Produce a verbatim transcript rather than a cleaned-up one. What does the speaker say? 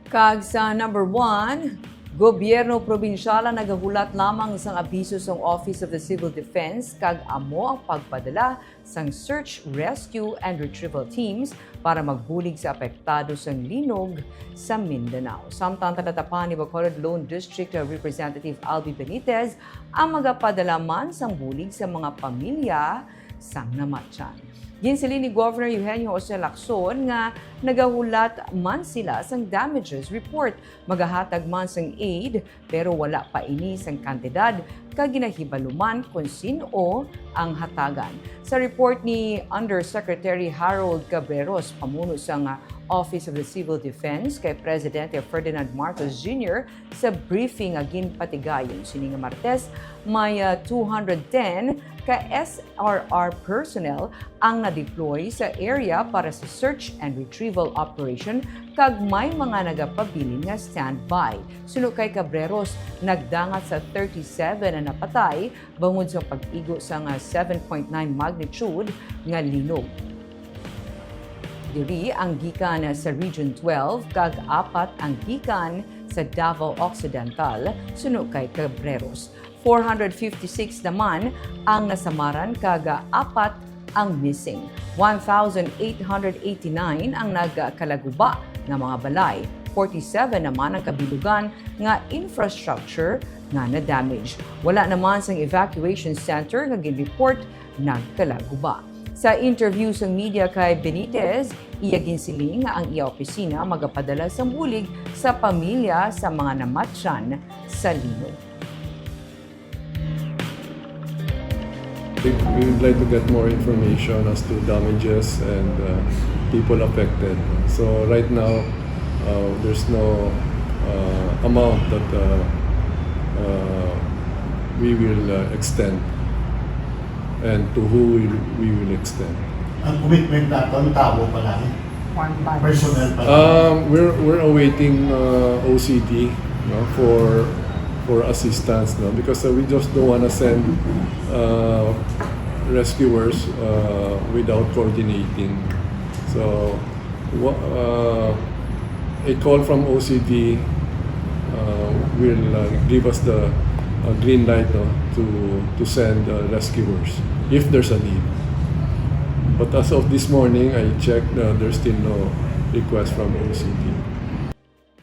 Kag sa number one, gobyerno probinsyal ang nagahulat lamang sang abiso sang Office of the Civil Defense kag amo ang pagpadala sang search, rescue, and retrieval teams para magbulig sa apektado sang linog sa Mindanao. Samtang talatapan ni Bacolod Lone District Representative Albi Benitez ang magapadala man sang bulig sa mga pamilya sang namatyan. Ginsiling ni Governor Eugenio Jose Lacson nga nagahulat man sila sang damages report, magahatag man sang aid, pero wala pa ini sang kantidad kag ginahibalo man kon sin-o ang hatagan. Sa report ni Undersecretary Harold Cabreros, pamuno sang Office of the Civil Defense kay Presidente Ferdinand Marcos Junior, sa briefing nga ginpatigayon sini nga Martes, may, ah, two hundred ten ka S R R personnel ang na-deploy sa area para sa search and retrieval operation, kag may mga nagapabilin nga standby. Suno kay Cabreros, nagdangat sa thirty-seven ang napatay bangod sa pag-igo sang seven point nine magnitude nga linog. Diri ang gikan sa Region twelve kag apat ang gikan sa Davao Occidental, suno kay Cabreros. Four hundred fifty-six naman ang nasamaran kag apat ang missing. One thousand eight hundred eighty-nine ang nagkalaguba nga mga balay. Forty-seven naman ang kabilugan nga infrastructure nga na-damage. Wala naman sang evacuation center nga gin-report nagkalaguba. Sa interview sa media kay Benitez, iya ginsiling nga ang iya opisina magapadala sang bulig sa pamilya sa mga namatyan sa linog. We we would like to get more information as to damages and uh, people affected. So right now, uh, there's no uh, amount that uh, uh, we will uh, extend and to who we, we will extend. Ang commitment naton, tao pa lang, One bus. Personnel pa lang. Um, we're we're awaiting uh, O C D, no, for for assistance, no, because uh, we just don't want to send uh, rescuers uh, without coordinating. So, wha- uh, a call from O C D uh, will uh, give us the uh, green light, no, to to send uh, rescuers if there's a need. But as of this morning, I checked, uh, there's still no request from O C D.